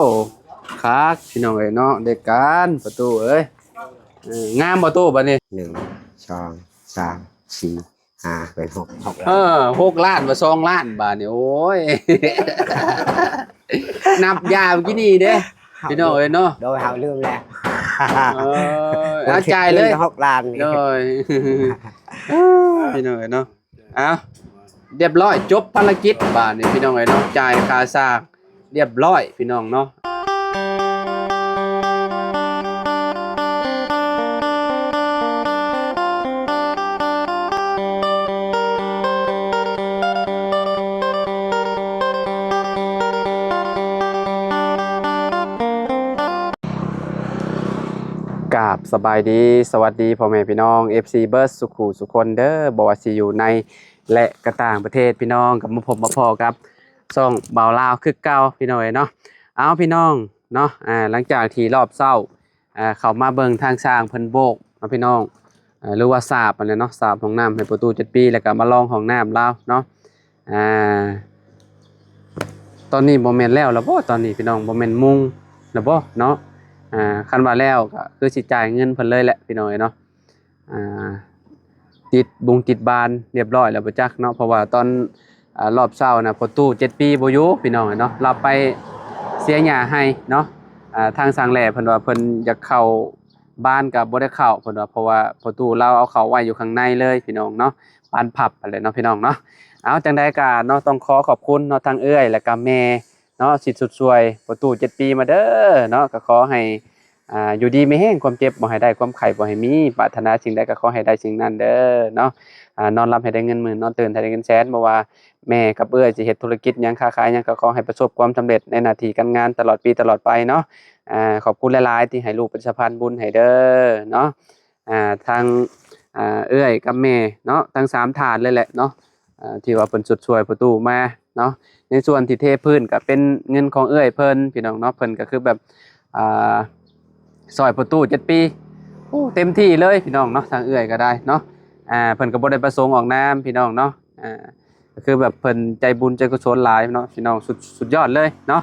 ໂອ້ ຄັກພີ່ນ້ອງເອີຍເນາະ ໄດ້ການປະຕູເອີຍ. ເອີ ງາມບໍ່ຕູ້ບັດນີ້? ໜຶ່ງ ສອງ ສາມ ສີ່ ຫ້າ ເປັນຫົກ ຫົກ ເອີ ຫົກລ້ານ ບໍ່ ສອງລ້ານບາດນີ້. ໂອ້ຍ ນັບຢາມກີ້ນີ້ເດ້ພີ່ນ້ອງເອີຍເນາະ. ໂດຍ ເຮົາລືມແລ້ວ. ເອີ ເອົາຈ່າຍເລີຍ ຫົກລ້ານນີ້. ໂດຍ ພີ່ນ້ອງເອີຍເນາະ. ເອົາ ຮຽບຮ້ອຍ ຈົບພາລະກິດບາດນີ້ພີ່ນ້ອງເອີຍເນາະ. ຈ່າຍຄ່າສ້າງຮຽບຮ້ອຍພີ່ນ້ອງເນາະ. ກາບສະບາຍດີ ສະຫວັດດີພໍ່ແມ່ພີ່ນ້ອງ ເອັຟຊີ ເບິດສູ່ຄູ່ສູ່ຄົນເດີ ບໍ່ວ່າຊິຢູ່ໃນ ແລະ ກະຕ່າງປະເທດ ພີ່ນ້ອງ ກັບມາພົບມາພໍ້ກັບຊ່ອງບ່າວລາວຄືເກົ່າ ພີ່ນ້ອງເອີຍເນາະ. ເອົາ ພີ່ນ້ອງເນາະ ອາ ຫຼັງຈາກທີ່ຮອບເຊົ້າ ອາ ເຂົ້າມາເບິ່ງທາງຊ່າງເພິ່ນໂບກເນາະ ພີ່ນ້ອງ ອາ ຫຼືວ່າສາບຫັ້ນແຫຼະເນາະ ສາບຫ້ອງນ້ຳໃຫ້ປະຕູເຈັດປີ ແລ້ວກໍມາລອງຫ້ອງນ້ຳລາວເນາະ. ອາ ຕອນນີ້ບໍ່ແມ່ນແລ້ວລະບໍ່ ຕອນນີ້ ພີ່ນ້ອງ ບໍ່ແມ່ນມຸງລະບໍ່ເນາະ. ອາ ຄັນວ່າແລ້ວກໍຄືຊິຈ່າຍເງິນເພິ່ນເລີຍແຫຼະ ພີ່ນ້ອງເອີຍເນາະ. ອ່າ ຕິດບຸງຕິດບານຮຽບຮ້ອຍແລ້ວບໍ່ຈັກເນາະ ເພາະວ່າຕອນ ອ່າ ຮອບເຊົ້ານະ ພໍ່ຕູ້ເຈັດປີບໍ່ຢູ່ ພີ່ນ້ອງເນາະ ລາວໄປເສຍຫຍ້າໃຫ້ເນາະ. ອ່າ ທາງຊ່າງແຫຼ້ເພິ່ນວ່າເພິ່ນຢາກເຂົ້າບ້ານກໍບໍ່ໄດ້ເຂົ້າ ເພິ່ນວ່າ ເພາະວ່າພໍ່ຕູ້ລາວເອົາເຂົ້າໄວ້ຢູ່ຂ້າງໃນເລີຍ ພີ່ນ້ອງເນາະ ບານພັບຫັ້ນແຫຼະເນາະ ພີ່ນ້ອງເນາະ. ເອົາ ຈັ່ງໃດກໍເນາະ ຕ້ອງຂໍຂອບຄຸນເນາະ ທັງເອື້ອຍ ແລ້ວກໍແມ່ ເນາະ ຊິຊົດຊ່ວຍພໍ່ຕູ້ເຈັດປີມາເດີເນາະ. ກໍຂໍໃຫ້ ອ່າ ຢູ່ດີມີແຮງ ຄວາມເຈັບບໍ່ໃຫ້ໄດ້ ຄວາມໄຂ້ບໍ່ໃຫ້ມີ ປາດຖະໜາສິ່ງໃດກໍຂໍໃຫ້ໄດ້ສິ່ງນັ້ນເດີເນາະ. ອ່າ ນອນຫຼັບໃຫ້ໄດ້ເງິນໝື່ນ ນອນຕື່ນໃຫ້ໄດ້ເງິນແສນ ບໍ່ວ່າແມ່ກັບເອື້ອຍຊິເຮັດທຸລະກິດຫຍັງ ຄ້າຂາຍຫຍັງ ກໍຂໍໃຫ້ປະສົບຄວາມສຳເລັດໃນໜ້າທີ່ການງານຕະຫຼອດປີຕະຫຼອດໄປເນາະ. ອ່າ ຂອບຄຸນຫຼາຍໆ ທີ່ໃຫ້ລູກເປັນສະພານບຸນໃຫ້ເດີເນາະ. ອ່າ ທາງ ອ່າ ເອື້ອຍກັບແມ່ເນາະ ທັງສາມທ່ານເລີຍແຫຼະເນາະ ອ່າ ທີ່ວ່າເພິ່ນຊົດຊ່ວຍພໍ່ຕູ້ມາເນາະ. ໃນສ່ວນທີ່ເທພື້ນກໍເປັນເງິນຂອງເອື້ອຍເພິ່ນ ພີ່ນ້ອງເນາະ. ເພິ່ນກໍຄືແບບ ອ່າ ຊ່ອຍພໍ່ຕູ້ເຈັດປີ ໂອ້ ເຕັມທີ່ເລີຍ ພີ່ນ້ອງເນາະ ທາງເອື້ອຍກໍໄດ້ເນາະ. ອ່າ ເພິ່ນກໍບໍ່ໄດ້ປະສົງອອກນາມ ພີ່ນ້ອງເນາະ. ອ່າ ກໍຄືແບບເພິ່ນໃຈບຸນໃຈກຸສົນຫຼາຍເນາະ ພີ່ນ້ອງ ສຸດ ສຸດຍອດເລີຍເນາະ.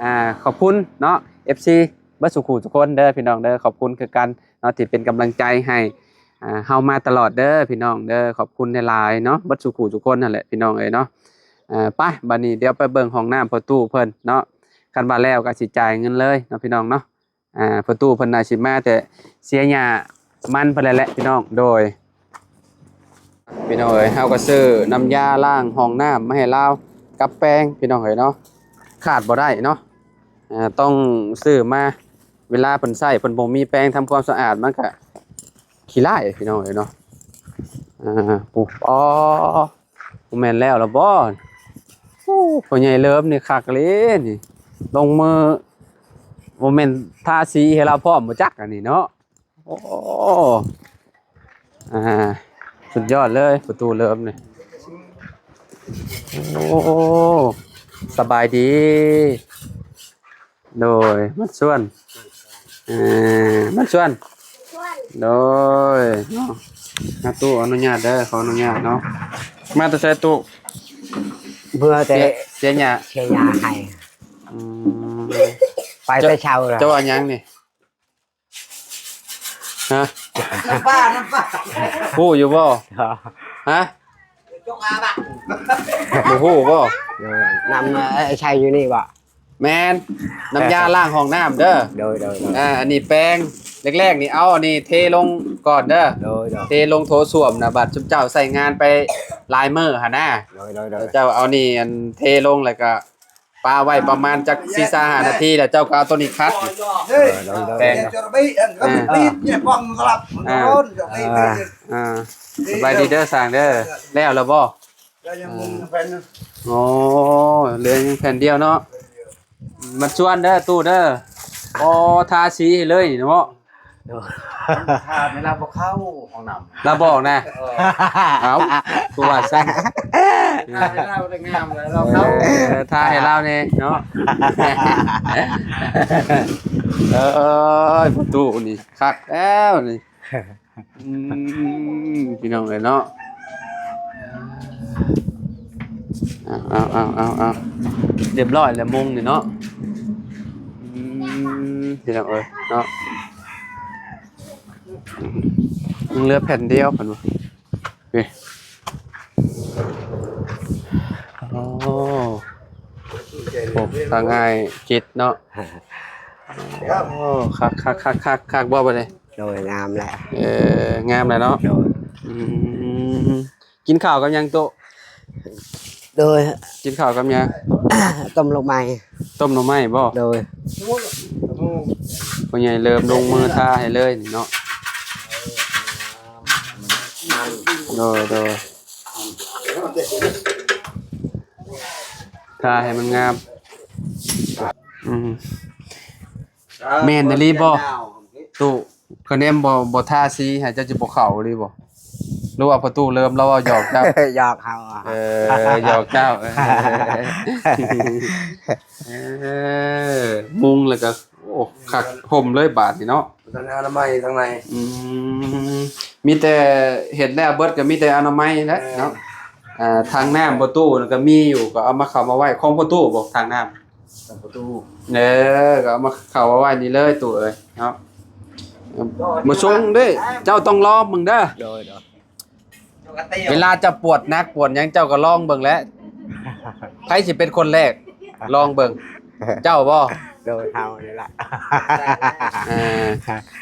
ອ່າ ຂອບຄຸນເນາະ ເອັຟຊີ ເບິດສູ່ຄູ່ສູ່ຄົນເດີ ພີ່ນ້ອງເດີ ຂອບຄຸນຄືກັນເນາະ ທີ່ເປັນກຳລັງໃຈໃຫ້ ອ່າ ເຮົາມາຕະຫຼອດເດີ ພີ່ນ້ອງເດີ. ຂອບຄຸນຫຼາຍໆເນາະ ເບິດສູ່ຄູ່ສູ່ຄົນຫັ້ນແຫຼະ ພີ່ນ້ອງເອີຍເນາະ. ເອີ ໄປ ບັດນີ້ດຽວໄປເບິ່ງຫ້ອງນ້ຳພໍ່ຕູ້ເພິ່ນເນາະ. ຄັນວ່າແລ້ວກໍຊິຈ່າຍເງິນເລີຍເນາະ ພີ່ນ້ອງເນາະ. ອ່າ ພໍ່ຕູ້ເພິ່ນໜ້າຊິມາແຕ່ເສຍຫຍ້າມັນເພິ່ນແຫຼະ ພີ່ນ້ອງ. ໂດຍ ພີ່ນ້ອງເອີຍ ເຮົາກໍຊື້ນ້ຳຢາລ້າງຫ້ອງນ້ຳມາໃຫ້ລາວກັບແປງ ພີ່ນ້ອງເອີຍເນາະ ຂາດບໍ່ໄດ້ເນາະ. ອ່າ ຕ້ອງຊື້ມາ ເວລາເພິ່ນໃຊ້ ເພິ່ນບໍ່ມີແປງທຳຄວາມສະອາດ ມັນກະຂີ້ລ້າຍ ພີ່ນ້ອງເອີຍເນາະ. ອ່າ ປຸບ ອໍ ບໍ່ແມ່ນແລ້ວລະບໍ່? ໂອ້ ພໍ່ໃຫຍ່ເລີມນີ້ຄັກເລີນີ້ ລົງມື ບໍ່ແມ່ນທາສີໃຫ້ລາວພ້ອມບໍ່ຈັກອັນນີ້ເນາະ. ໂອ້ ອ່າ ສຸດຍອດເລີຍ ປະຕູເລີມນີ້. ໂອ້ ສະບາຍດີ. ໂດຍ ມາຊວນ ເອີ ມາຊວນ ໂດຍເນາະ. ອາ ຕູ້ ອະນຸຍາດເດີ ຂໍອະນຸຍາດເນາະ. ມາແຕ່ໃສຕູ້? ເມື່ອແຕ່ ເສຍ ເສຍຫຍ້າ ເສຍຫຍ້າໃຫ້. ອືມ ໄປແຕ່ເຊົ້າແລ້ວ. ເຈົ້າວ່າຫຍັງນີ້? ຮະ? ນ້ຳປາ ນ້ຳປາ ຮູ້ຢູ່ບໍ່? ຮະ? ຈົກອາບະ ບໍ່ຮູ້ບໍ່? ເອີ ນ້ຳ ເອີ ໃຊ້ຢູ່ນີ້ບໍ່? ແມ່ນ ນ້ຳຢາລ້າງຫ້ອງນ້ຳເດີ. ໂດຍ ໂດຍ ໂດຍ. ອ່າ ອັນນີ້ແປງ ແລກໆນີ້ ເອົາອັນນີ້ເທລົງກ່ອນເດີ. ໂດຍ ໂດຍ. ເທລົງໂຖສ້ວມນະ ບາດຊຸມເຈົ້າໃຊ້ງານໄປຫຼາຍມື້ຫັ້ນນະ. ໂດຍ ໂດຍ ໂດຍ. ເຈົ້າເອົານີ້ ອັນ ເທລົງ ແລ້ວກໍປະໄວ້ປະມານຈັກສີ່ຫ້ານາທີ ແລ້ວເຈົ້າກໍເອົາໂຕນີ້ຂັດ. ເອີ ໂດຍ ໂດຍ. ແປງ ເອີ ອ່າ ອ່າ ອ່າ ສະບາຍດີເດີຊ່າງເດີ. ແລ້ວລະບໍ່? ໂອ້ ເຫຼືອຍັງແຜ່ນດຽວເນາະ. ມັນຊວນເດີຕູ້ເດີ. ໂອ້ ທາສີໃຫ້ເລີຍນີ້ເນາະ. ໂດຍ. ຖ້າເວລາບໍ່ເຂົ້າຫ້ອງນ້ຳ ລາບອກນະ. ເອີ ເອົ້າ ຄືວ່າຊັ້ນ. ຖ້າເວລາບໍ່ໄດ້ງາມແລ້ວ ລາວເຂົ້າ. ເອີ ຖ້າໃຫ້ລາວແດ່ເນາະ. ເອີ ປະຕູນີ້ຄັກແລ້ວນີ້. ອືມ ພີ່ນ້ອງເອີຍເນາະ. ເອົາ ເອົາ ເອົາ ເອົາ ເອົາ ຮຽບຮ້ອຍແລ້ວມຸງນີ້ເນາະ. ພີ່ນ້ອງເອີຍເນາະ ອືມ ຍັງເຫຼືອແຜ່ນດຽວເພິ່ນວ່າ ນີ້ ໂອ້ ໂອ້ ທາງອ້າຍຈິດເນາະ ໂອ້ ຄັກໆໆໆ ຄັກບໍ່ບັດນີ້? ໂດຍ ງາມແຫຼະ ເອີ ງາມແຫຼະເນາະ ໂດຍ ອືມ ກິນເຂົ້າກັບຫຍັງໂຕ? ໂດຍ ກິນເຂົ້າກັບຫຍັງ? ຕົ້ມໜໍ່ໄມ້ ຕົ້ມໜໍ່ໄມ້ບໍ່? ໂດຍ ພໍ່ໃຫຍ່ເລີ່ມລົງມືທາໃຫ້ເລີຍນີ້ເນາະ ໂດຍ ໂດຍ ທາໃຫ້ມັນງາມ ອືມ ແມ່ນອີ່ຫຼີບໍ່? ຕູ້ ຄະແນນບໍ່ ບໍ່ທາສີໃຫ້ເຈົ້າ ຈະບໍ່ເຂົ້າອີ່ຫຼີບໍ່? ຫຼືວ່າພໍ່ຕູ້ເລີ່ມລາວເວົ້າຫຍອກເຈົ້າ? ຫຍອກເຮົາ ເອີ ຫຍອກເຈົ້າ ເອີ ມຸງແລ້ວກໍ ໂອ້ ຄັກຫົ່ມເລີຍບາດນີ້ເນາະ ທາງອະນາໄມທາງໃນ ອືມ ມີແຕ່ເຮັດແລ້ວເບິດກໍມີແຕ່ອະນາໄມແຫຼະເນາະ ອ່າ ຖັງນ້ຳພໍ່ຕູ້ນັ້ນກໍມີຢູ່ ກໍເອົາມາເຂົ້າມາໄວ້ ຂອງພໍ່ຕູ້ບໍ່ ຖັງນ້ຳ? ປະຕູ ເອີ ກໍເອົາມາເຂົ້າມາໄວ້ນີ້ເລີຍຕູ້ເອີຍເນາະ ບໍ່ຊົງເດ້ ເຈົ້າຕ້ອງລອງເບິ່ງເດີ ໂດຍ ໂດຍ ເວລາເຈົ້າປວດໜັກປວດຫຍັງ ເຈົ້າກໍລອງເບິ່ງແຫຼະ ໃຜຊິເປັນຄົນແລກ ລອງເບິ່ງ ເຈົ້າບໍ່? ໂດຍ ເຮົານີ້ລະ ເອີ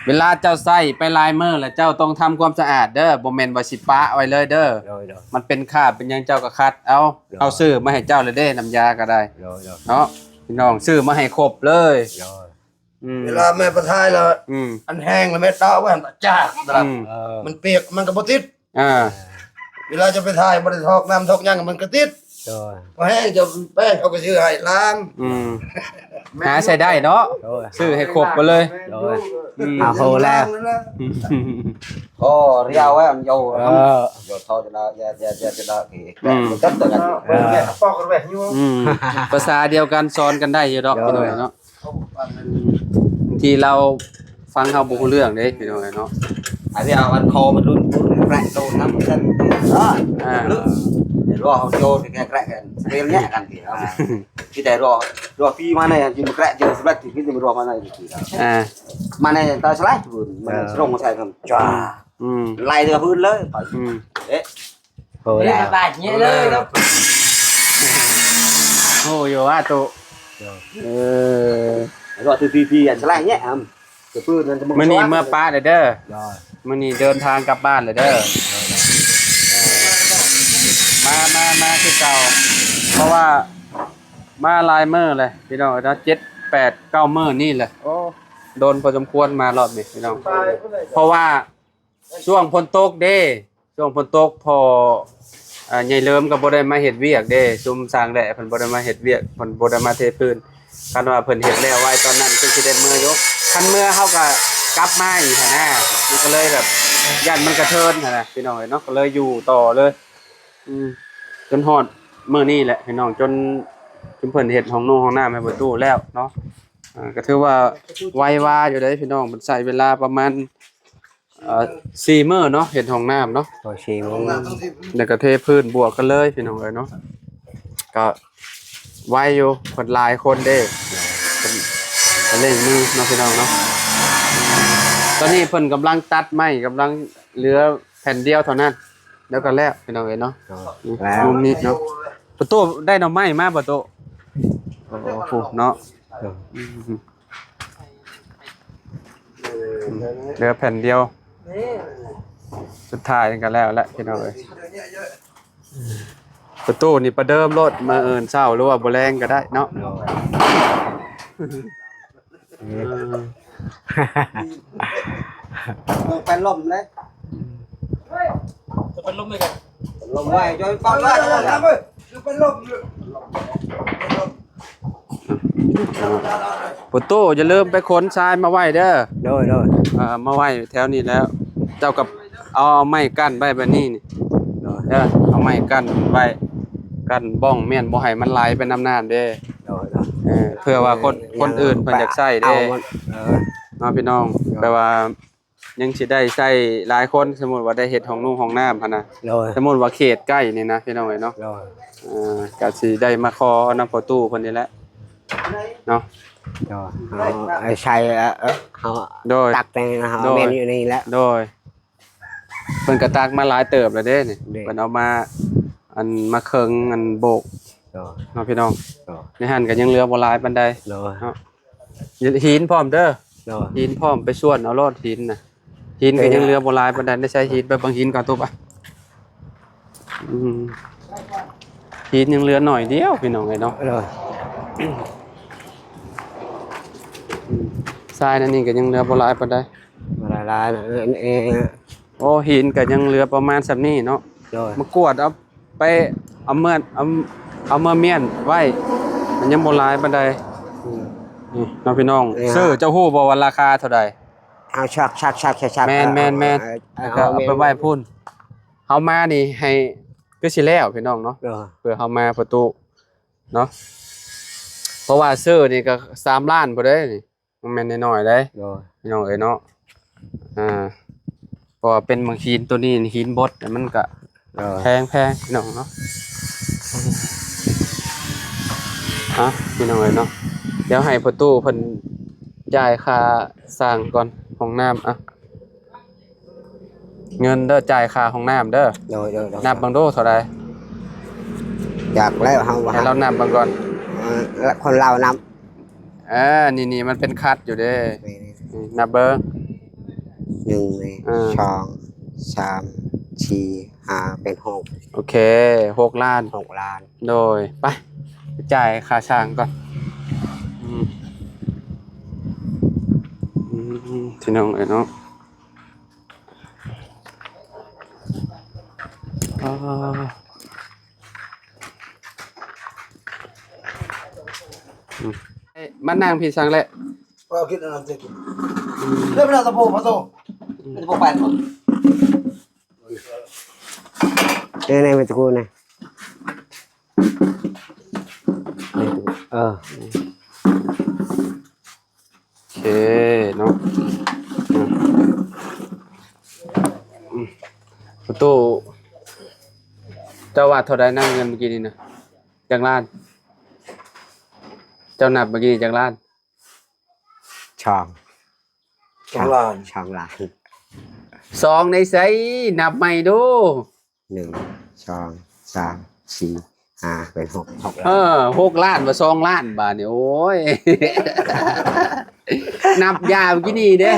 ເວລາເຈົ້າໃຊ້ໄປຫຼາຍມື້ແລ້ວ ເຈົ້າຕ້ອງທຳຄວາມສະອາດເດີ ບໍ່ແມ່ນວ່າຊິປະໄວ້ເລີຍເດີ ໂດຍ ໂດຍ ມັນເປັນຄາບເປັນຫຍັງ ເຈົ້າກໍຂັດເອົາ ໂດຍ ເຮົາຊື້ມາໃຫ້ເຈົ້າແລ້ວເດ້ ນ້ຳຢາກໍໄດ້ ໂດຍ ໂດຍ ເນາະ ພີ່ນ້ອງ ຊື້ມາໃຫ້ຄົບເລີຍ ໂດຍ ອືມ ເວລາແມ່ໄປຖ່າຍແລ້ວ ອືມ ອັນແຫ້ງແລ້ວແມ່ຕາກໄວ້ຫັ້ນ ຈາກ ອືມ ເອີ ມັນປຽກມັນກໍບໍ່ຕິດ ອ່າ ເວລາຈະໄປຖ່າຍ ບໍ່ໄດ້ຖອກນ້ຳຖອກຫຍັງ ມັນກໍຕິດ ໂດຍ ພໍແຫ້ງຈະແປ້ງ ເຂົາກໍຊື້ໃຫ້ລ້າງ ອືມ ຫາໃຊ້ໄດ້ເນາະ ໂດຍ ຊື້ໃຫ້ຄົບໄປເລີຍ ໂດຍ ອືມ ຫາໂຫແລ້ວ ພໍລຽວໄວ້ອັນໂຍ ເອີ ໂຍທໍ່ຈະລະ ຢ່າ ຢ່າ ຢ່າ ຢ່າ ອືມ ຈັບຕົວກັນ ເອີ ປອກແບບຢູ່ ອືມ ພາສາດຽວກັນ ສອນກັນໄດ້ຢູ່ດອກ ໂດຍ ພີ່ນ້ອງເນາະ ບາງທີລາວຟັງເຮົາບໍ່ຮູ້ເລື່ອງເດ້ ພີ່ນ້ອງເອີຍເນາະ ອັນນີ້ເອົາອັນຄໍມັນລຸ້ນປຸ້ນແກະໂຕນຳກັນ ອ່າ ເລື່ອງ ເຫັນບໍ່ ເຮົາໂຈນແກະແກະກັນ ສະເປນແຍະກັນ ອ່າ ທີ່ແຕ່ລໍ ລໍປີມາໃນຢູ່ແກະເຈີສະບັດທີ່ມີແຕ່ລໍມາໃນ ອ່າ ມາໃນຕາສະໄລ ມັນ ເອີ ລົງມາໃສ່ກັນ ຈ້າ ອືມ ໄລ່ເທື່ອພື້ນເລີຍ ອືມ ເອະ ໂອ້ ເລີຍ ສະບາຍເຍາະເລີຍເນາະ ໂອ້ ຢູ່ວ່າໂຕ ເອີ ເອີ ວ່າຄືພີພີອັນສະໄລເນຍ ອຳ ຄືປືນນັ້ນ ມື້ນີ້ເມືອປະເດີ ໂດຍ ມື້ນີ້ເດີນທາງກັບບ້ານເລີຍເດີ ໂດຍ ເອີ ມາ ມາ ມາຄືເກົ່າ ເພາະວ່າມາຫຼາຍມື້ແລ້ວ ພີ່ນ້ອງເອີຍເນາະ ເຈັດ ແປດ ເກົ້າ ມື້ນີ້ແຫຼະ ໂອ້ ດົນພໍສົມຄວນມາຮອບນີ້ ພີ່ນ້ອງ ເພາະວ່າ ຊ່ວງຝົນຕົກເດ້ ຊ່ວງຝົນຕົກ ພໍ່ ອ່າ ໃຫຍ່ເລີມກໍບໍ່ໄດ້ມາເຮັດວຽກເດ້ ຊຸມຊ່າງແຫຼະ ເພິ່ນບໍ່ໄດ້ມາເຮັດວຽກ ເພິ່ນບໍ່ໄດ້ມາເທພື້ນ ຄັນວ່າເພິ່ນເຮັດແລ້ວໄວຕອນນັ້ນ ຄືຊິໄດ້ເມືອຢູ່ ຄັນເມືອເຮົາກໍກັບມາອີກຫັ້ນນະ ມັນກໍເລີຍແບບ ຢ້ານມັນກະເທີນຫັ້ນນະ ພີ່ນ້ອງເອີຍເນາະ ກໍເລີຍຢູ່ຕໍ່ເລີຍ ອືມ ຈົນຮອດມື້ນີ້ແຫຼະ ພີ່ນ້ອງ ຈົນ ຈົນເພິ່ນເຮັດຫ້ອງນຸ່ງຫ້ອງນ້ຳໃຫ້ປະຕູແລ້ວເນາະ ອ່າ ກໍຖືວ່າໄວວາຢູ່ເດ້ ພີ່ນ້ອງ ເພິ່ນໃຊ້ເວລາປະມານ ເອີ ສີ່ມື້ເນາະ ເຮັດຫ້ອງນ້ຳເນາະ ໂດຍ ສີ່ມື້ ແລ້ວກໍເທພື້ນບວກກັນເລີຍ ພີ່ນ້ອງເອີຍເນາະ ກໍໄວຢູ່ ເພິ່ນຫຼາຍຄົນເດ້ ເພິ່ນກໍເລັ່ງມືເນາະ ພີ່ນ້ອງເນາະ ຕອນນີ້ເພິ່ນກຳລັງຕັດໄມ້ ກຳລັງເຫຼືອແຜ່ນດຽວເທົ່ານັ້ນ ແລ້ວກໍແລ້ວ ພີ່ນ້ອງເອີຍເນາະ ໂດຍ ນີ້ ແລ້ວ ມຸມນີ້ເນາະ ປະຕູໄດ້ໜໍ່ໄມ້ມາບໍ່ໂຕ? ໂອ້ໂຫ ເນາະ ໂດຍ ອືມ ເຫຼືອແຜ່ນດຽວ ສຸດທ້າຍນີ້ກໍແລ້ວແຫຼະ ພີ່ນ້ອງເອີຍ ປະຕູນີ້ປະເດີມໂລດ ມື້ອື່ນເຊົ້າ ຫຼືວ່າບໍ່ແລງກໍໄດ້ເນາະ ໂດຍ ເອີ ເປັນລົມເດ້ ເປັນລົມເລີຍກັນ ລົມໄວ້ ຈອຍປັ້ນໄວ້ ເປັນລົມ ປະຕູ ຢ່າລືມໄປຂົນຊາຍມາໄວ້ເດີ ໂດຍ ໂດຍ ເອີ ມາໄວ້ແຖວນີ້ແລ້ວ ເຈົ້າກໍເອົາ ເອົາໄມ້ກັ້ນໄວ້ແບບນີ້ນີ້ ໂດຍ ເດີ ເອົາໄມ້ກັ້ນໄວ້ ກັ້ນບ້ອງ ແມ່ນບໍ່ໃຫ້ມັນໄຫຼໄປນຳນ້ຳເດ້ ໂດຍ ໂດຍ ເອີ ເພື່ອວ່າຄົນ ເອີ ຄົນອື່ນເພິ່ນຢາກໃຊ້ເດ້ ເອົາມັນ ເອີ ເນາະ ພີ່ນ້ອງ ໂດຍ ແປວ່າ ຍັງຊິໄດ້ໃຊ້ຫຼາຍຄົນ ສົມມຸດວ່າໄດ້ເຮັດຫ້ອງນຸ່ງຫ້ອງນ້ຳຫັ້ນນະ ໂດຍ ສົມມຸດວ່າເຂດໃກ້ນີ້ນະ ພີ່ນ້ອງເອີຍເນາະ ໂດຍ ເອີ ກະຊິໄດ້ມາຂໍນຳພໍ່ຕູ້ເພິ່ນນີ້ແຫຼະເນາະ ໂດຍ ເຮົາໃສ່ ເອີ ເຮົາ ໂດຍ ຕັກແຕ່ເຮົາ ໂດຍ ແມ່ນຢູ່ນີ້ແຫຼະ ໂດຍ ເພິ່ນກໍຕັກມາຫຼາຍເຕີບແລ້ວເດ້ນີ້ ເດ້ ເພິ່ນເອົາມາ ອັນ ມາເຄິ່ງ ອັນ ໂບກ ໂດຍ ເນາະພີ່ນ້ອງ ໂດຍ ໃນຫັ້ນກໍຍັງເຫຼືອບໍ່ຫຼາຍປານໃດ ໂດຍ ເນາະ ຫີນພ້ອມເດີ ໂດຍ ຫີນພ້ອມ ໄປຊວນເອົາໂລດຫີນນະ ຫີນກໍຍັງເຫຼືອບໍ່ຫຼາຍປານໃດ ໄດ້ໃຊ້ຫີນ ໄປເບິ່ງຫີນກ່ອນ ຕຸບ ອືມ ຫີນຍັງເຫຼືອໜ້ອຍດຽວພີ່ນ້ອງເອີຍເນາະ ໂດຍ ອືມ ຊາຍນັ້ນນີ້ກໍຍັງເຫຼືອບໍ່ຫຼາຍປານໃດ ບໍ່ຫຼາຍໆ ເອີ ໂອ້ ຫີນກໍຍັງເຫຼືອປະມານສ່ຳນີ້ເນາະ ໂດຍ ມາກວດເອົາ ໄປເອົາເມືອ ເອົາ ເອົາເມືອມ້ຽນໄວ້ ມັນຍັງບໍ່ຫຼາຍປານໃດ ອືມ ນີ້ເນາະພີ່ນ້ອງ ເອີ ເຊີ ເຈົ້າຮູ້ບໍ່ວ່າລາຄາເທົ່າໃດ? ເອົາຊັກໆໆໆ ແມ່ນໆໆ ເອີ ເອົາ ເອົາໄປໄວ້ພຸ້ນ ເຮົາມານີ້ໃຫ້ ຄືຊິແລ້ວພີ່ນ້ອງເນາະ ເອີ ເພື່ອເຮົາມາປະຕູເນາະ ເພາະວ່າເຊີນີ້ກໍສາມລ້ານພຸ້ນເດ້ນີ້ ບໍ່ແມ່ນນ້ອຍໆເດ້ ໂດຍ ພີ່ນ້ອງເອີຍເນາະ ອ່າ ເພາະວ່າເປັນໝາກຫີນ ໂຕນີ້ຫີນບົດ ມັນກະ ໂດຍ ແພງໆ ພີ່ນ້ອງເນາະ ອ່ະ ພີ່ນ້ອງເອີຍເນາະ ດຽວໃຫ້ພໍ່ຕູ້ເພິ່ນຈ່າຍຄ່າສ້າງກ່ອນ ຫ້ອງນ້ຳ ອ່ະ ເງິນເດີ ຈ່າຍຄ່າຫ້ອງນ້ຳເດີ ໂດຍໆໆ ນັບເບິ່ງດູເທົ່າໃດ ຢາກແລ້ວເຮົາວ່າ ໃຫ້ລາວນັບເບິ່ງກ່ອນ ເອີ ຄົນລາວນັບ ເອີ ນີ້ໆ ມັນເປັນຄັດຢູ່ເດ້ ນີ້ໆ ນີ້ ນັບເບິ່ງ ໜຶ່ງນີ້ ອ່າ ສອງ ສາມ ສີ່ ຫ້າ ເປັນຫົກ ໂອເຄ ຫົກລ້ານ ຫົກລ້ານ ໂດຍ ໄປ ໄປຈ່າຍຄ່າຊ່າງກ່ອນ ອືມ ອືມ ພີ່ນ້ອງເອີຍເນາະ ອ່າ ອືມ ເອີ ມານັ່ງພີ້ຊ່າງແຫຼະ ເອົາຄິດອັນນັ້ນຊິ ເລື່ອງເວລາຕະໂພ ພໍ່ໂຕ ອືມ ຕະໂພແປດບໍ່ ເອີ ໃນແມ່ຕະກູນະ ເອີ ໂອເຄເນາະ ອືມ ປະຕູ ເຈົ້າວ່າເທົ່າໃດນະ ເງິນມື້ກີ້ນີ້ນະ ຈັກລ້ານ? ເຈົ້ານັບມື້ກີ້ນີ້ຈັກລ້ານ? ສອງ ສອງລ້ານ ສອງລ້ານ ສອງໃນໃສ? ນັບໃໝ່ດູ. ໜຶ່ງ ສອງ ສາມ ສີ່ ຫ້າ ເປັນຫົກ ຫົກ ເອີ ຫົກລ້ານວ່າສອງລ້ານບາດນີ້ ໂອ້ຍ ນັບຢາວກິນນີ້ເດ້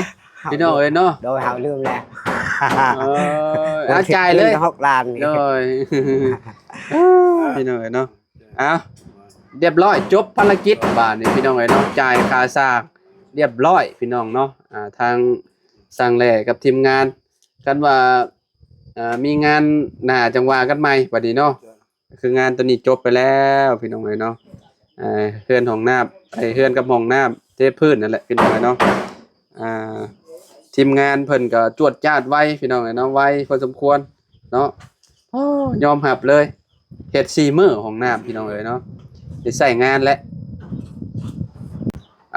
ພີ່ນ້ອງເອີຍເນາະ ໂດຍ ເຮົາລືມແລ້ວ ເອີ ເອົາຈ່າຍເລີຍ ຫົກລ້ານນີ້ ໂດຍ ພີ່ນ້ອງເອີຍເນາະ ເອົາ ຮຽບຮ້ອຍ ຈົບພາລະກິດບາດນີ້ ພີ່ນ້ອງເອີຍເນາະ ຈ່າຍຄ່າສ້າງຮຽບຮ້ອຍ ພີ່ນ້ອງເນາະ ອ່າ ທາງຊ່າງແຫຼ້ກັບທີມງານ ຄັນວ່າ ອ່າ ມີງານໜ້າຈັ່ງວ່າກັນໃໝ່ບັດນີ້ເນາະ ຄືງານໂຕນີ້ຈົບໄປແລ້ວພີ່ນ້ອງເອີຍເນາະ ເຮືອນຫ້ອງນ້ຳ ເຮືອນກັບຫ້ອງນ້ຳ ເທພື້ນນັ້ນແຫຼະພີ່ນ້ອງເອີຍເນາະ ອ່າ ທີມງານເພິ່ນກໍຈວດຈາດໄວພີ່ນ້ອງເອີຍເນາະ ໄວພໍສົມຄວນເນາະ ໂອ້ ຍອມຮັບເລີຍ ເຮັດສີ່ມື້ຫ້ອງນ້ຳພີ່ນ້ອງເອີຍເນາະ ໄດ້ໃຊ້ງານແລ້ວ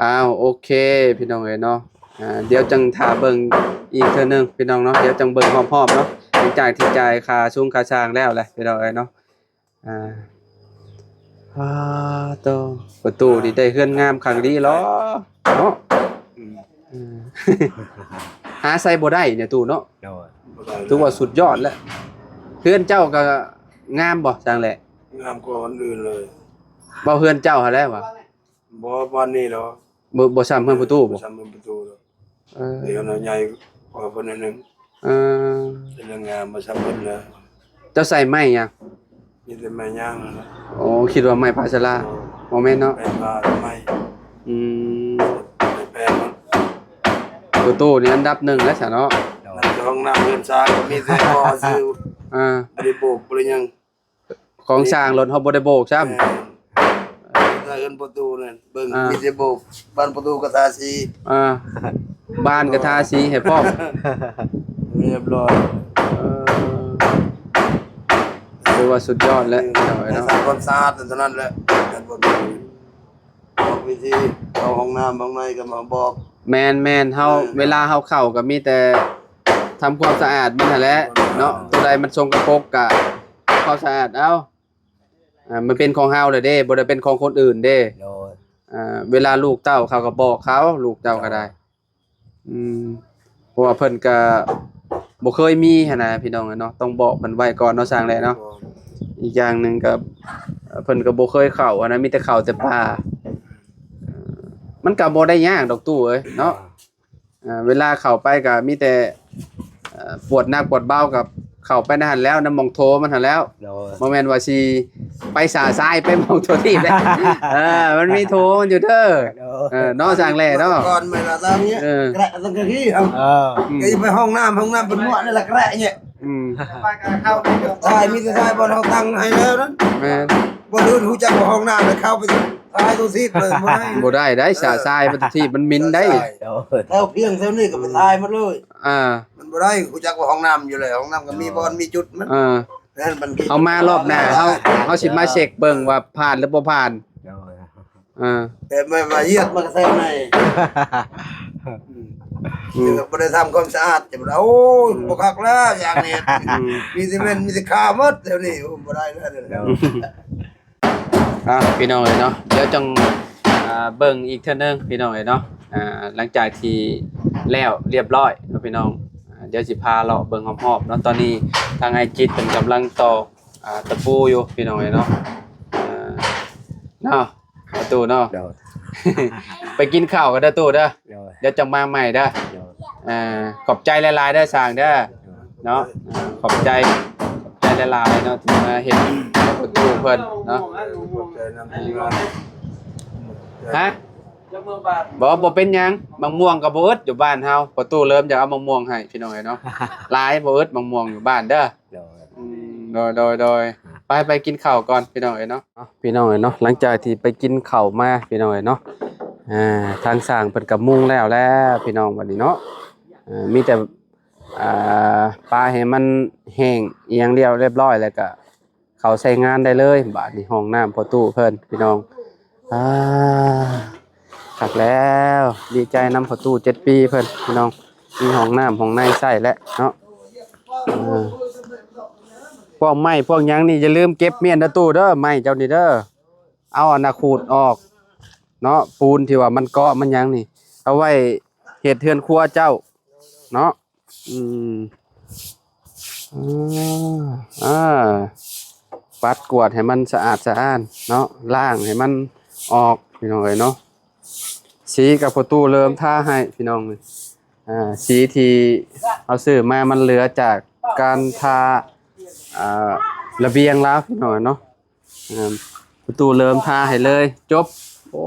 ອ້າວ ໂອເຄ ພີ່ນ້ອງເອີຍເນາະ ອ່າ ດຽວຈັ່ງຖ້າເບິ່ງອີກເທື່ອໜຶ່ງພີ່ນ້ອງເນາະ ດຽວຈັ່ງເບິ່ງຮອບໆເນາະ ຫຼັງຈາກທີ່ຈ່າຍຄ່າຊຸງຄ່າຊ່າງແລ້ວແຫຼະພີ່ນ້ອງເອີຍເນາະ ອ່າ ປາໂຕ ປະຕູນີ້ໄດ້ເຮືອນງາມຄັກອີ່ຫຼີເນາະ ເນາະ ອືມ ເອີ ຫາໃສ່ບໍ່ໄດ້ເນຍຕູ້ເນາະ ໂດຍ ຖືວ່າສຸດຍອດແລ້ວ ເຮືອນເຈົ້າກໍງາມບໍ່ຊ່າງແຫຼ້? ງາມກວ່າຄົນອື່ນເລີຍ ເວົ້າເຮືອນເຈົ້າຫັ້ນແຫຼະຫວາ? ບໍ່ປານນີ້ດອກ ບໍ່ ບໍ່ຊ່ຳເຮືອນປະຕູບໍ່? ບໍ່ຊ່ຳເຮືອນປະຕູດອກ ເອີ ດຽວໜ້ອຍໃຫຍ່ກວ່າເພິ່ນໜ້ອຍໜຶ່ງ ເອີ ເປັນເລື່ອງງາມບໍ່ຊ່ຳເພິ່ນເລີຍ ເຈົ້າໃສ່ໄມ້ຫຍັງ? ມີແຕ່ໄມ້ຍາງນັ້ນແຫຼະ ໂອ້ ຄິດວ່າໄມ້ພາສາລາ ບໍ່ແມ່ນເນາະ ໄມ້ພາ ໄມ້ ອືມ ໄມ້ແປງ ປະຕູນີ້ອັນດັບໜຶ່ງແລ້ວຊະເນາະ ໃນຫ້ອງນ້ຳເຮືອນຊານກໍມີແຕ່ບໍ່ຊື່ ອ່າ ບໍ່ໄດ້ໂບກບໍ່ໄດ້ຫຍັງ ຂອງຊ່າງລົດເຮົາບໍ່ໄດ້ໂບກຊ້ຳ ແມ່ນ ແຕ່ເຮືອນປະຕູນັ້ນເບິ່ງ ອ່າ ມີແຕ່ໂບກ ບານປະຕູກໍທາສີ ອ່າ ບານກໍທາສີໃຫ້ພ້ອມ ຮຽບຮ້ອຍ ເອີ ຖືວ່າສຸດຍອດແລ້ວ ເອີ ເນາະ ໃຫ້ສາມຄວາມສະອາດເທົ່ານັ້ນແຫຼະ ບອກວິທີເຂົ້າຫ້ອງນ້ຳຫ້ອງໃນກໍມາບອກ ແມ່ນໆ ເຮົາ ເອີ ເວລາເຮົາເຂົ້າກໍມີແຕ່ທຳຄວາມສະອາດມັນຫັ້ນແຫຼະເນາະ ໂຕໃດມັນສົກກະປົກກະ ຄວາມສະອາດເອົາ ອ່າ ມັນເປັນຂອງເຮົາແລ້ວເດ້ ບໍ່ໄດ້ເປັນຂອງຄົນອື່ນເດ້ ໂດຍ ອ່າ ເວລາລູກເຕົ້າເຂົາກໍບອກເຂົາ ລູກເຈົ້າກໍໄດ້. ອືມ ເພາະວ່າເພິ່ນກໍບໍ່ເຄີຍມີຫັ້ນນະ ພີ່ນ້ອງເອີຍເນາະ, ຕ້ອງບອກເພິ່ນໄວ້ກ່ອນເນາະ ຊ່າງແຫຼະເນາະ. ອີກຢ່າງໜຶ່ງກໍ ເພິ່ນກໍບໍ່ເຄີຍເຂົ້າຫັ້ນນະ ມີແຕ່ເຂົ້າແຕ່ປ່າ. ມັນກໍບໍ່ໄດ້ຍາກດອກຕູ້ເອີຍເນາະ. ອ່າ ເວລາເຂົ້າໄປກໍມີແຕ່ ເອີ ປວດໜັກປວດເບົາກໍເຂົ້າໄປໃນຫັ້ນແລ້ວ ນຳໝ່ອງໂຖມັນຫັ້ນແລ້ວ. ໂດຍ ບໍ່ແມ່ນວ່າຊິໄປສາຊາຍ ໄປໝ່ອງໂຖທີ່ແລ້ວ. ເອີ ມັນມີໂຖມັນຢູ່ເດີ. ໂດຍ ເອີ ເນາະ ຊ່າງແຫຼະເນາະ. ກ່ອນມາລະຕາມເນີ້ຍ ເອີ ແກະຕັ້ງກະທີ່ເອົາ. ເອີ ອືມ ກໍໄປຫ້ອງນ້ຳ ຫ້ອງນ້ຳເປັນໝ່ອງນີ້ລະແກະເນີ້ຍ. ອືມ ຊາຍ ມີແຕ່ຊາຍ ບ່ອນເຮົາຕັ້ງໃຫ້ແລ້ວນັ້ນ. ແມ່ນ ບໍ່ຮູ້ ຮູ້ຈັກວ່າຫ້ອງນ້ຳ ແລ້ວເຂົ້າໄປ ຖ່າຍໂຕທີບເລີຍ ບໍ່ໄດ້ ບໍ່ໄດ້ໄດ໋. ເອີ ສາຊາຍປະຕູທີບມັນໝິ່ນໄດ໋. ແຖວພຽງແຖວນີ້ກໍໄປຖ່າຍໝົດເລີຍ. ອ່າ ມັນບໍ່ໄດ້ ຮູ້ຈັກວ່າຫ້ອງນ້ຳຢູ່ແລ້ວ ຫ້ອງນ້ຳກໍມີບ່ອນມີຈຸດມັນ. ເອີ ນັ້ນມັນ ເຮົາມາລອບໜ້າ ເຮົາ ເຮົາຊິມາເຊັກເບິ່ງວ່າຜ່ານຫຼືບໍ່ຜ່ານ. ໂດຍ ເອີ ແຕ່ມາ ມາຢຽດມາກະແທກໃນ ອືມ ອືມ ແຕ່ກໍບໍ່ໄດ້ທຳຄວາມສະອາດ ຈະບໍ່ໄດ້ ໂອ້ຍ ອືມ ບໍ່ຄັກແລ້ວ ຢ່າງນີ້ ອືມ ມີແຕ່ເໝັນ ມີແຕ່ຄາໝົດແຖວນີ້ ໂອ້ ບໍ່ໄດ້ແລ້ວ. ໂດຍ ອ່ະ ພີ່ນ້ອງເອີຍເນາະ ດຽວຈັ່ງ ອ່າ ເບິ່ງອີກເທື່ອໜຶ່ງ ພີ່ນ້ອງເອີຍເນາະ. ອ່າ ຫຼັງຈາກທີ່ແລ້ວລຽບຮ້ອຍເນາະ ພີ່ນ້ອງ ອ່າ ດຽວຊິພາເລາະເບິ່ງຮອບໆເນາະ. ຕອນນີ້ທາງອ້າຍຈິດເພິ່ນກຳລັງຕອກ ອ່າ ຕະປູຢູ່ ພີ່ນ້ອງເອີຍເນາະ. ອ່າ ເນາະ ປະຕູເນາະ. ໂດຍ ໄປກິນເຂົ້າກັນເດີຕູ້ເດີ. ໂດຍ ດຽວຈັ່ງມາໃໝ່ເດີ. ໂດຍ ອ່າ ຂອບໃຈຫຼາຍໆເດີຊ່າງເດີ. ໂດຍ ເນາະ ອ່າ ຂອບໃຈ ຂອບໃຈຫຼາຍໆເນາະ ທີ່ມາເຮັດປະຕູເພິ່ນເນາະ. ຂອບໃຈນຳທີ່ວ່າ ຮະ? ບໍ່ ບໍ່ເປັນຫຍັງ ໝາກມ່ວງກໍບໍ່ອຶດຢູ່ບ້ານເຮົາ. ປະຕູເລີ່ມຢາກເອົາໝາກມ່ວງໃຫ້ ພີ່ນ້ອງເອີຍເນາະ. ຫຼາຍ ບໍ່ອຶດໝາກມ່ວງຢູ່ບ້ານເດີ. ໂດຍ ອືມ ໂດຍ ໂດຍ ໂດຍ ໄປ ໄປກິນເຂົ້າກ່ອນ ພີ່ນ້ອງເອີຍເນາະ. ເນາະ ພີ່ນ້ອງເອີຍເນາະ ຫຼັງຈາກທີ່ໄປກິນເຂົ້າມາ ພີ່ນ້ອງເອີຍເນາະ ອ່າ ທາງຊ່າງເພິ່ນກໍມຸງແລ້ວແລ້ວ ພີ່ນ້ອງ ບັດນີ້ເນາະ. ອ່າ ມີແຕ່ ອ່າ ປາໃຫ້ມັນແຫ້ງອີ່ຫຍັງລຽບ ລຽບຮ້ອຍ ແລ້ວກໍເຂົ້າໃຊ້ງານໄດ້ເລີຍ. ບາດນີ້ຫ້ອງນ້ຳພໍ່ຕູ້ເພິ່ນ ພີ່ນ້ອງ. ອ່າ ຄັກແລ້ວ ດີໃຈນຳພໍ່ຕູ້ເຈັດປີເພິ່ນ ພີ່ນ້ອງ ມີຫ້ອງນ້ຳຫ້ອງໃນໃຊ້ແລ້ວເນາະ. ອ່າ ພວກໄມ້ພວກຫຍັງນີ້ຢ່າລືມເກັບມ້ຽນເດີຕູ້ເດີ ໄມ້ເຈົ້ານີ້ເດີ. ເອົາອັນນະຂູດອອກເນາະ ປູນທີ່ວ່າມັນເກາະມັນຫຍັງນີ້ ເອົາໄວ້ເຮັດເຮືອນຄົວເຈົ້າເນາະ. ອືມ ອ່າ ອ່າ ປັດກວາດໃຫ້ມັນສະອາດສະອ້ານເນາະ ລ້າງໃຫ້ມັນອອກ ພີ່ນ້ອງເອີຍເນາະ. ສີກໍພໍ່ຕູ້ເລີ່ມທາໃຫ້ ພີ່ນ້ອງ. ອ່າ ສີທີ່ເຮົາຊື້ມາມັນເຫຼືອຈາກການທາ ອ່າ ລະບຽງລາວ ພີ່ນ້ອງເນາະ. ອ່າ ປະຕູເລີ່ມທາໃຫ້ເລີຍ ຈົບ. ໂອ້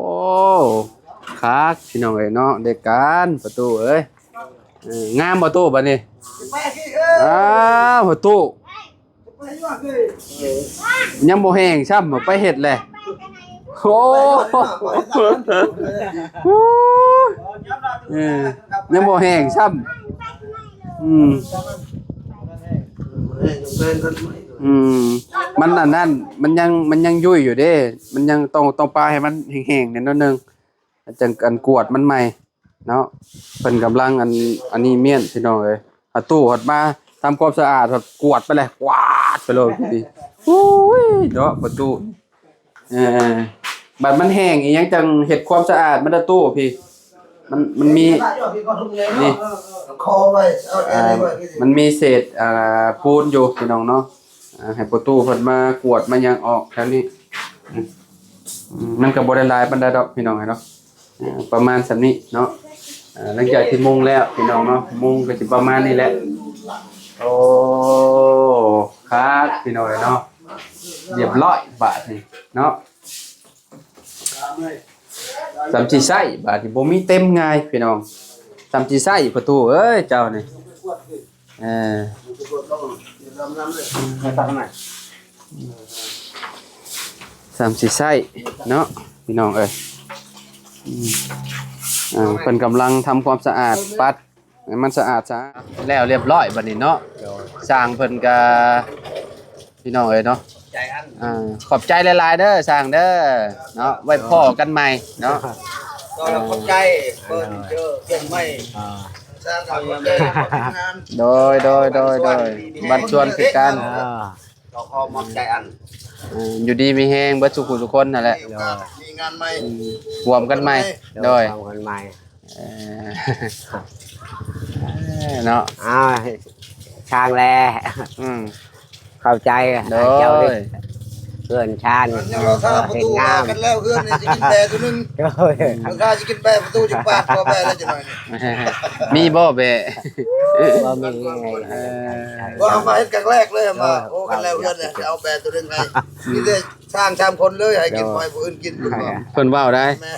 ຄັກ ພີ່ນ້ອງເອີຍເນາະ ໄດ້ການປະຕູເອີຍ. ເອີ ງາມບໍ່ຕູ້ບັດນີ້? ອ້າວ ປະຕູ ຍັງບໍ່ແຫ້ງຊ້ຳ ໄປເຮັດແຫຼະ. ໂອ້ ເອີ ຍັງບໍ່ແຫ້ງຊ້ຳ. ອືມ ອືມ ມັນອັນນັ້ນ ມັນຍັງ ມັນຍັງຫຍຸ້ຍຢູ່ເດ້ ມັນຍັງຕ້ອງ ຕ້ອງປະໃຫ້ມັນແຫ້ງໆແດ່ໜ້ອຍໜຶ່ງ ຈັ່ງອັນກວດມັນໃໝ່ເນາະ. ເພິ່ນກຳລັງອັນ ອັນນີ້ມ້ຽນ ພີ່ນ້ອງເອີຍ. ຫາຕູ້ຮອດມາທຳຄວາມສະອາດ ຮອດກວດໄປເລີຍ ກວາດໄປໂລດ. ໂອ້ຍ ເນາະ ປະຕູ ເອີ ບັດມັນແຫ້ງອີ່ຫຍັງຈັ່ງເຮັດຄວາມສະອາດມັນເດີຕູ້ພີ້. ມັນ ມັນມີ ນີ້ ອ່າ ມັນມີເສດ ອ່າ ປູນຢູ່ ພີ່ນ້ອງເນາະ. ອ່າ ໃຫ້ປະຕູເພິ່ນມາກວດມາຫຍັງອອກແຖວນີ້. ອືມ ມັນກໍບໍ່ໄດ້ຫຼາຍປານໃດດອກ ພີ່ນ້ອງເອີຍເນາະ. ອ່າ ປະມານສ່ຳນີ້ເນາະ. ອ່າ ຫຼັງຈາກທີ່ມຸງແລ້ວ ພີ່ນ້ອງເນາະ ມຸງກໍຊິປະມານນີ້ແຫຼະ. ໂອ້ ຄັກ ພີ່ນ້ອງເອີຍເນາະ. ລຽບຮ້ອຍບາດນີ້ເນາະ. ສ່ຳຊິໃຊ້ບາດນີ້ ບໍ່ມີເຕັມງ່າຍ ພີ່ນ້ອງ. ສ່ຳຊິໃຊ້ປະຕູເອີຍ ເຈົ້ານີ້. ເອີ ສ່ຳຊິໃຊ້ເນາະ ພີ່ນ້ອງເອີຍ. ອືມ ອ່າ ເພິ່ນກຳລັງທຳຄວາມສະອາດ ປັດໃຫ້ມັນສະອາດສະອາດ ແລ້ວລຽບຮ້ອຍບັດນີ້ເນາະ. ໂດຍ ຊ່າງເພິ່ນກະ ພີ່ນ້ອງເອີຍເນາະ ຂອບໃຈອັນ ອ່າ ຂອບໃຈຫຼາຍໆເດີຊ່າງເດີເນາະ. ໄວ້ພໍ້ກັນໃໝ່ເນາະ. ກໍຂອບໃຈເພິ່ນເຈີກັນໃໝ່. ອ່າ ຊ່າງກໍຂອບໃຈ ໂດຍ ໂດຍ ໂດຍ ໂດຍ ບັດຊວນຄືກັນ. ອ່າ ກໍຂໍຂອບໃຈອັນ ເອີ ຢູ່ດີມີແຮງເບິດສູ່ຜູ້ສູ່ຄົນຫັ້ນແຫຼະ ມີໂອກາດມີງານໃໝ່ ອືມ ຮ່ວມກັນໃໝ່ ໂດຍ ໂດຍ ຮ່ວມກັນໃໝ່ ເອີ ເນາະ ອ້າວ ຊ່າງແລ ອືມ ເຂົ້າໃຈ ໂດຍ ເຈົ້າເຮັດເຮືອນຊານ ຍັງລໍຖ້າປະຕູ ເຮັດງາມ ກັນແລ້ວ ເຮືອນນີ້ຊິກິນແບຕົວໜຶ່ງ ໂດຍ ອືມ ຖ້າຊິກິນແບປະຕູ ຊິປາດຄໍແບແລ້ວຈັກໜ້ອຍນີ້ ມີບໍ່ແບ? ບໍ່ມີ ເອີ ວ່າມາເຮັດຄັ້ງແລກເລີຍ ມາ ໂອ້ ກັນແລ້ວເຮືອນນີ້ ຊິເອົາແບຕົວໜຶ່ງໃຫ້ ມີແຕ່ ສ້າງສາມຄົນເລີຍ ໃຫ້ກິນ ໂດຍ ບໍ່ໃຫ້ຜູ້ອື່ນກິນ ເພິ່ນວ່າ ເພິ່ນເວົ້າໄດ້ ແມ່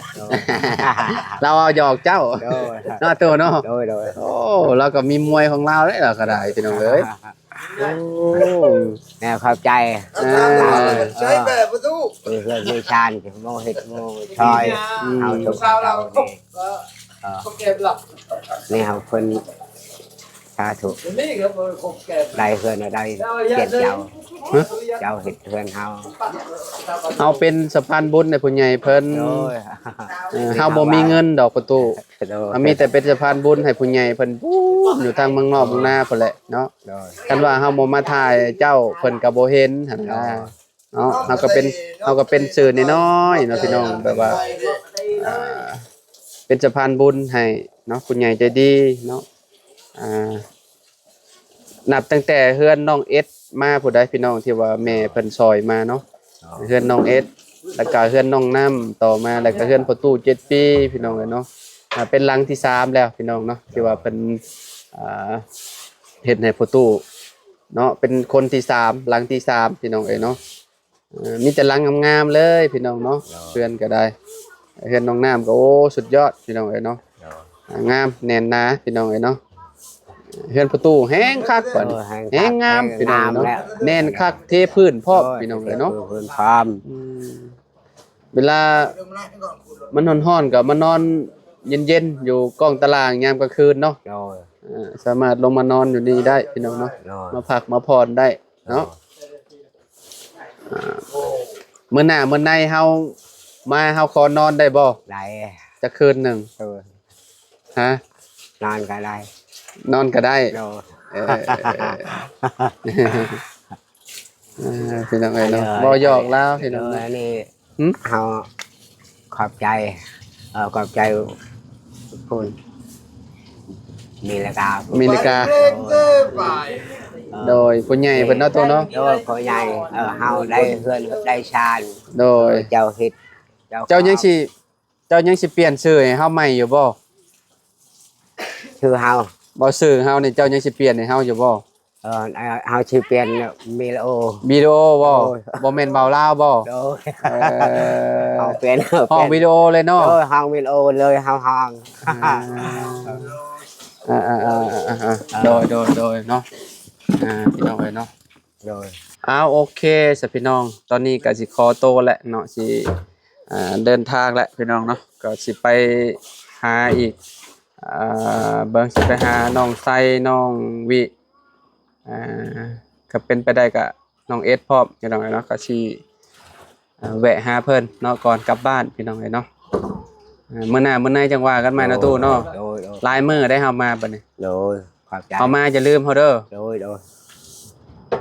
ນ ລາວເວົ້າຫຍອກເຈົ້າ ໂດຍ ເນາະໂຕເນາະ ໂດຍ ໂດຍ ໂອ້ ລາວກໍມີມວຍຂອງລາວເດ້ ລາວກໍໄດ້ ພີ່ນ້ອງເອີຍ ໂອ້ ແມ່ນ ຂອບໃຈ ເອີ ໃຊ້ແບບປະຕູ ມີເຮືອນມີຊານ ໂມເຮັດໂມຊ່ອຍ ອືມ ເຮົາທຸກເຮົານີ້ ເອີ ແມ່ເຮົາເພິ່ນ ສາທຸ ໄດ້ເຮືອນໄດ້ ເປັນເຈົ້າ ຮະ ເຈົ້າເຮັດເຮືອນເຮົາ ເຮົາເປັນສະພານບຸນໃຫ້ຜູ້ໃຫຍ່ເພິ່ນ ໂດຍ ເອີ ເຮົາບໍ່ມີເງິນດອກປະຕູ ໂດຍ ເຮົາມີແຕ່ເປັນສະພານບຸນໃຫ້ຜູ້ໃຫຍ່ເພິ່ນ ຢູ່ທາງເມືອງນອກເມືອງນາພຸ້ນແຫຼະເນາະ ໂດຍ ຄັນວ່າເຮົາບໍ່ມາຖ່າຍເຈົ້າ ເພິ່ນກໍບໍ່ເຫັນຫັ້ນນະ ໂດຍ ເນາະ ເຮົາກໍເປັນ ເຮົາກໍເປັນສື່ນ້ອຍໆເນາະ ພີ່ນ້ອງ ແບບວ່າ ອ່າ ເປັນສະພານບຸນໃຫ້ເນາະ ຜູ້ໃຫຍ່ໃຈດີເນາະ ອ່າ ນັບຕັ້ງແຕ່ເຮືອນນ້ອງເອັດມາພຸ້ນໃດ໋ ພີ່ນ້ອງ ທີ່ວ່າແມ່ເພິ່ນຊ່ອຍມາເນາະ ເຮືອນນ້ອງເອັດ ແລ້ວກໍເຮືອນນ້ອງນ້ຳຕໍ່ມາ ແລ້ວກໍເຮືອນພໍ່ຕູ້ເຈັດປີ ພີ່ນ້ອງເອີຍເນາະ ອ່າ ເປັນຫຼັງທີສາມແລ້ວ ພີ່ນ້ອງເນາະ ທີ່ວ່າເພິ່ນ ອ່າ ເຮັດໃຫ້ພໍ່ຕູ້ເນາະ ເປັນຄົນທີສາມ ຫຼັງທີສາມ ພີ່ນ້ອງເອີຍເນາະ. ເອີ ມີແຕ່ຫຼັງງາມໆເລີຍພີ່ນ້ອງເນາະ ໂດຍ ເຮືອນກໍໄດ້ ເຮືອນນ້ອງນ້ຳກໍ ໂອ້ ສຸດຍອດພີ່ນ້ອງເອີຍເນາະ ໂດຍ ອ່າ ງາມແໜ້ນໜາພີ່ນ້ອງເອີຍເນາະ ເຮືອນປະຕູແຮງຄັກບັດນີ້ ໂອ້ ແຮງຄັກ ແຮງງາມ ແຮງ ພີ່ນ້ອງເນາະ ງາມແລ້ວ ແໜ້ນຄັກ ເທພື້ນພ້ອມ ໂດຍ ພີ່ນ້ອງເອີຍເນາະ ເທພື້ນພ້ອມ ອືມ ເວລາມັນຮ້ອນໆກໍມານອນເຢັນໆຢູ່ກ້ອງຕາລ່າງຍາມກາງຄືນເນາະ ໂດຍ ເອີ ສາມາດລົງມານອນຢູ່ນີ້ໄດ້ພີ່ນ້ອງເນາະ ໂດຍ ມາພັກມາຜ່ອນໄດ້ ເນາະ ອ່າ ມື້ໜ້າມື້ໃນເຮົາມາ ເຮົາຂໍນອນໄດ້ບໍ່? ໄດ້ ຈັກຄືນໜຶ່ງ? ເອີ ຮະ? ນອນກໍໄດ້ ນອນກໍໄດ້ ໂດຍ ເອີ ເອີ ພີ່ນ້ອງເອີຍເນາະ ເອີ ເວົ້າຫຍອກລາວພີ່ນ້ອງ ເອີ ອັນນີ້ ຫຶ? ເຮົາຂອບໃຈ ເອີ ຂອບໃຈພຸ້ນ ເມລິກາ ເມລິກາ ໂດຍ ຜູ້ໃຫຍ່ເພິ່ນເນາະ ໂຕເນາະ ໂດຍ ຜູ້ໃຫຍ່ ເອີ ເຮົາໄດ້ເຮືອນໄດ້ຊານ ໂດຍ ເຈົ້າເຮັດ ເຈົ້າ ເຈົ້າຍັງຊິ ເຈົ້າຍັງຊິປ່ຽນຊື່ໃຫ້ເຮົາໃໝ່ຢູ່ບໍ່? ຊື່ເຮົາ ບໍ່ ຊື່ເຮົານີ້ ເຈົ້າຍັງຊິປ່ຽນໃຫ້ເຮົາຢູ່ບໍ່? ເອີ ເຮົາຊິປ່ຽນວິດີໂອ ວິດີໂອບໍ່? ໂດຍ ບໍ່ແມ່ນເວົ້າລາວບໍ່? ໂດຍ ເອີ ເຮົາປ່ຽນ ຮ້ອງວິດີໂອເລີຍເນາະ ໂດຍ ຮ້ອງວິດີໂອເລີຍ ເຮົາຮ້ອງ ອ່າ ອ່າ ອ່າ ອ່າ ອ່າ ອ່າ ອ່າ ອ່າ ອ່າ ໂດຍ ໂດຍ ໂດຍເນາະ ອ່າ ພີ່ນ້ອງເອີຍເນາະ ໂດຍ ອ້າວ ໂອເຄຊະພີ່ນ້ອງ ຕອນນີ້ກໍຊິຂໍໂຕແຫຼະເນາະ ຊິ ອ່າ ເດີນທາງແຫຼະພີ່ນ້ອງເນາະ ກໍຊິໄປຫາອີກ ອ່າ ເບິ່ງ ຊິໄປຫານ້ອງໄຊ ນ້ອງວິ ອ່າ ກໍເປັນໄປໄດ້ກໍນ້ອງເອັດພ້ອມ ພີ່ນ້ອງເອີຍເນາະ ກໍຊິ ອ່າ ແວະຫາເພິ່ນເນາະ ກ່ອນກັບບ້ານ ພີ່ນ້ອງເອີຍເນາະ ອ່າ ມື້ໜ້າມື້ໃນຈັ່ງວ່າກັນໃໝ່ເນາະ ໂດຍ ຕູ້ເນາະ ໂດຍ ໂດຍ ຫຼາຍມື້ໄດ້ເຮົາມາບັດນີ້ ໂດຍ ຂອບໃຈ ເຮົາມາຢ່າລືມເຮົາເດີ ໂດຍ ໂດຍ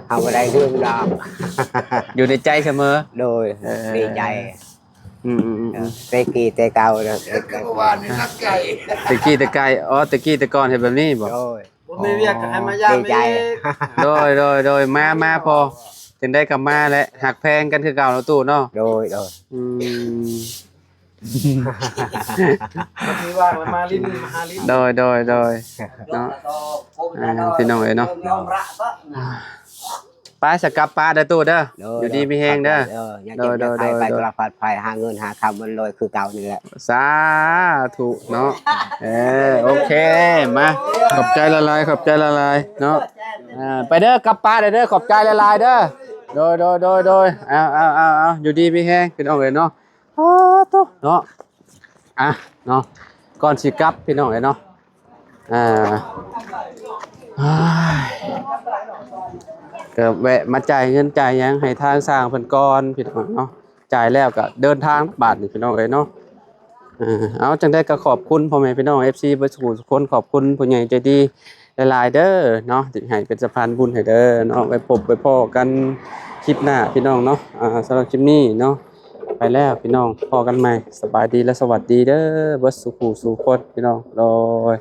ເຮົາບໍ່ໄດ້ລືມດອກ ຢູ່ໃນໃຈສະເໝີ ໂດຍ ເອີ ດີໃຈ ອືມໆໆໆ ເອີ ແຕ່ກີ້ແຕ່ເກົ່າເດີ ແຕ່ກີ້ແຕ່ໄກ ອໍ ແຕ່ກີ້ແຕ່ກ່ອນເຮັດແບບນີ້ບໍ່? ໂດຍ ບໍ່ມີວຽກກໍໃຫ້ມາຢາມອີກ ໂດຍ ໂດຍ ໂດຍ ມາ ມາພໍ ຈັ່ງໃດກໍມາແຫຼະ ຮັກແພງກັນຄືເກົ່າເນາະ ຕູ້ເນາະ ໂດຍ ໂດຍ ອືມ ມັນມີວ່າງແລ້ວມາຫຼິ້ນ ມາຫາຫຼິ້ນ ໂດຍ ໂດຍ ໂດຍ ເນາະ ອ່າ ພີ່ນ້ອງເອີຍເນາະ ໄປສະກັບປາເດີຕູ້ເດີ ໂດຍ ຢູ່ດີມີແຮງເດີ ໂດຍ ໂດຍ ໂດຍ ໂດຍ ໄປຕະຫຼອດປອດໄພ ຫາເງິນຫາຄຳມັນລວຍຄືເກົ່ານີ້ແຫຼະ ສາທຸເນາະ ເອີ ໂອເຄ ມາ ຂອບໃຈຫຼາຍໆ ຂອບໃຈຫຼາຍໆ ເນາະ ອ່າ ໄປເດີ ກັບປາໄດ້ເດີ ຂອບໃຈຫຼາຍໆເດີ ໂດຍ ໂດຍ ໂດຍ ໂດຍ ເອົາ ເອົາ ເອົາ ເອົາ ຢູ່ດີມີແຮງ ພີ່ນ້ອງເອີຍເນາະ ອ້າ ໂທ້ ເນາະ ອ່ະ ເນາະ ກ່ອນຊິກັບ ພີ່ນ້ອງເອີຍເນາະ ອ່າ ກໍແວະມາຈ່າຍເງິນຈ່າຍຫຍັງໃຫ້ທາງຊ່າງເພິ່ນກ່ອນ ພີ່ນ້ອງເນາະ ຈ່າຍແລ້ວກໍເດີນທາງບາດນີ້ ພີ່ນ້ອງເອີຍເນາະ ເອີ ເອົາ ຈັ່ງໃດກໍຂອບຄຸນພໍ່ແມ່ພີ່ນ້ອງເອັຟຊີເບິດສູ່ຄົນ ຂອບຄຸນຜູ້ໃຫຍ່ໃຈດີ ຫຼາຍໆເດີເນາະ ທີ່ໃຫ້ເປັນສະພານບຸນໃຫ້ເດີເນາະ. ໄວ້ພົບໄວ້ພໍ້ກັນຄລິບໜ້າພີ່ນ້ອງເນາະ. ອ່າ ສຳລັບຄລິບນີ້ເນາະ ໄປແລ້ວພີ່ນ້ອງ ພໍ້ກັນໃໝ່. ສະບາຍດີ ແລະ ສະຫວັດດີເດີ ເບິດສູ່ຜູ້ສູ່ຄົນພີ່ນ້ອງ ໂດຍ.